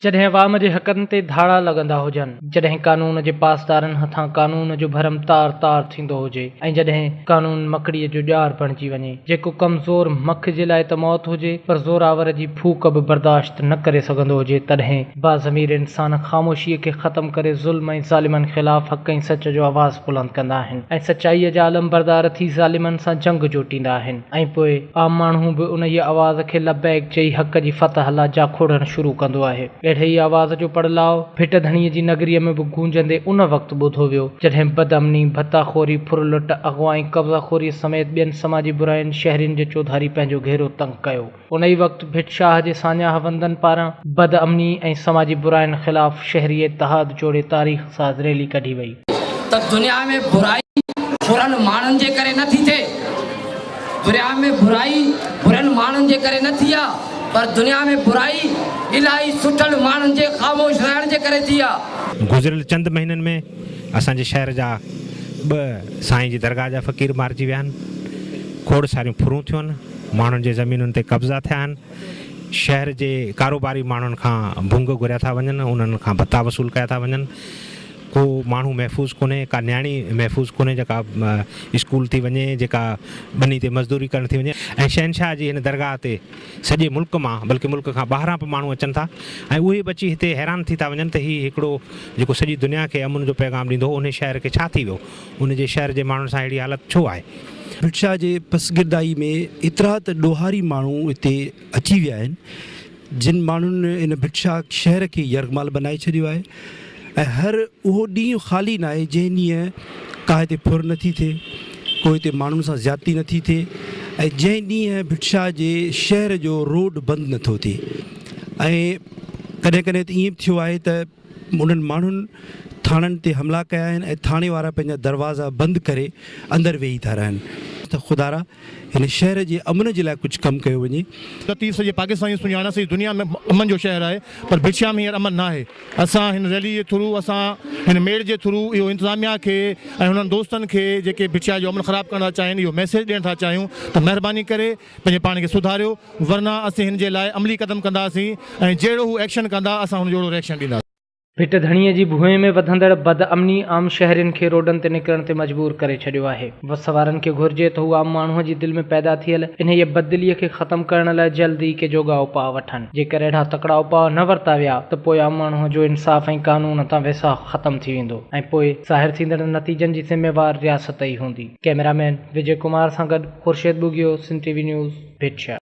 جڏهن عوام جي حقن تي ڌاڙا لڳندا هجن، جڏهن قانون جي پاسدارن هٿان قانون جو ڀرم تار تار ٿيندو هجي ۽ جڏهن قانون مڪڙيء جو ڄار بڻجي وڃي، جيڪو ڪمزور مک جي لاء ته موت هجي پر زوراور جي ڦوڪ به برداشت نه ڪري سگهندو هجي تڏهن باضمير انسان خاموشيء کي ختم ڪري ظلم ۽ ظالمن خلاف حق ۽ سچ جو آواز بلند ڪندا آهن ۽ سچائيء جا علمبردار ٿي ظالمن سان جنگ جوٽيندا آهن. ۽ پوء عام ماڻهو به انهيء آواز کي لبيڪ چئي حق جي فتح لا جاکوڙڻ شروع ڪندو آهي. اهڙي ئي آواز جو پڙلاء ڀٽ ڌڻيء جي نگريء ۾ به گونجندي ان وقت ٻڌو ويو، جڏهن بدامني، ڀتا خوري، ڦر لٽ، اغوا ۽ قبضه خوريء سميت ٻين سماجي براين شهرين جي چوڌاري پنهنجو گهيرو تنگ ڪيو. ان ئي وقت ڀٽ شاهه جي ساڃاهه وندن پاران بدامني ۽ سماجي براين خلاف شهري اتحاد جوڙي تاريخ ساز ريلي ڪڍي وئي. ته دنيا ۾ برائي برن ماڻهن جي ڪري نه ٿي ٿئي. دنيا ۾ برائي برن ماڻهن جي ڪري نه ٿي آ پر دنيا ۾ برائي الاهي سٺن ماڻهن جي خاموش رهڻ جي ڪري ٿي آ. گذريل چند مهينن ۾ اسان جي شهر جا ٻه سائين جي درگاهه جا فقير مارجي ويا آهن، کوڙ ساريون ڦرون ٿيون آهن، ماڻهن جي زمينن تي قبضا ٿيا آهن، شهر جي ڪاروباري ماڻهن کان ڀونگ گهريا ٿا وڃن، انهن کان ڀتا وصول ڪيا ٿا وڃن، ڪو ماڻهو محفوظ ڪونهي، ڪا نياڻي محفوظ ڪونهي جيڪا اسڪول ٿي وڃي، جيڪا ٻني تي مزدوري ڪرڻ ٿي وڃي ۽ شهنشاهه جي هن درگاهه تي سڄي ملڪ مان بلڪه ملڪ کان ٻاهران به ماڻهو اچن ٿا ۽ اهي به اچي هتي حيران ٿي ٿا وڃن ته هي هڪڙو جيڪو سڄي دنيا کي امن جو پيغام ڏيندو هو انهي شهر کي ڇا ٿي ويو، ان جي شهر جي ماڻهن سان اهڙي حالت ڇو آهي؟ ڀٽ شاهه جي پسگردائي ۾ ايترا ته ڏوهاري ماڻهو هتي اچي ويا آهن جن ماڻهن ان ڀٽ شاهه شهر کي يرغمال بنائي ڇڏيو آهي ۽ هر اهو ڏينهن خالي ناهي جنهن ڏينهن ڪا هتي ڦر نٿي ٿئي ڪو هتي ماڻهن سان زيادتي نٿي ٿئي ۽ جنهن ڏينهن ڀٽ شاهه جي شهر جو روڊ بند نٿو ٿئي ۽ ڪڏهن ڪڏهن ته ائين به ٿيو آهي ته انهن ماڻهن ٿاڻن تي حملا ڪيا آهن ۽ ٿاڻي وارا پنهنجا دروازا بند ڪري اندر ويهي ٿا رهن ته خدارا هن شهر جي امن جي لاء ڪجهه ڪم ڪيو وڃي. لطيف سڄي پاڪستان جي سڃاڻ سڄي دنيا ۾ امن جو شهر آهي پر ڀٽ شاهه ۾ هينئر امن ناهي اسان هن ريلي جي ٿرو اسان هن ميڙ جي ٿرو اهو انتظاميا کي ۽ هنن دوستن کي جيڪي ڀٽ شاهه جو امن خراب ڪرڻ ٿا چاهين اهو ميسيج ڏيڻ ٿا چاهيون ته مهرباني ڪري پنهنجي پاڻ کي سڌاريو ورنه اسين هن جي لاء عملي قدم کڻنداسين ۽ جهڙو هو ايڪشن ڪندا اسان هن جهڙو ريئڪشن ڏينداسين. ڀٽ ڌڻيء جي ڀونء ۾ وڌندڙ بدامني عام شهرين کي روڊن تي نڪرڻ تي مجبور ڪري ڇڏيو آهي. وس وارن کي گهرجي ته هو عام ماڻهوء جي دل ۾ پيدا ٿيل انهيء بددليء کي ختم ڪرڻ لاء جلد ئي ڪي جوڳا اپاء وٺن. جيڪر اهڙا تڪڙا اپاء نه ورتا ويا ته پوء عام ماڻهوء جو انصاف ۽ قانون تان ويساهه ختم ٿي ويندو ۽ پوء ظاهر ٿيندڙ نتيجن جي ذميوار رياست ئي هوندي. ڪئميرا مين وجي ڪمار سان گڏ Khurshid Bughio, Sindh T V news, Bhit Shah.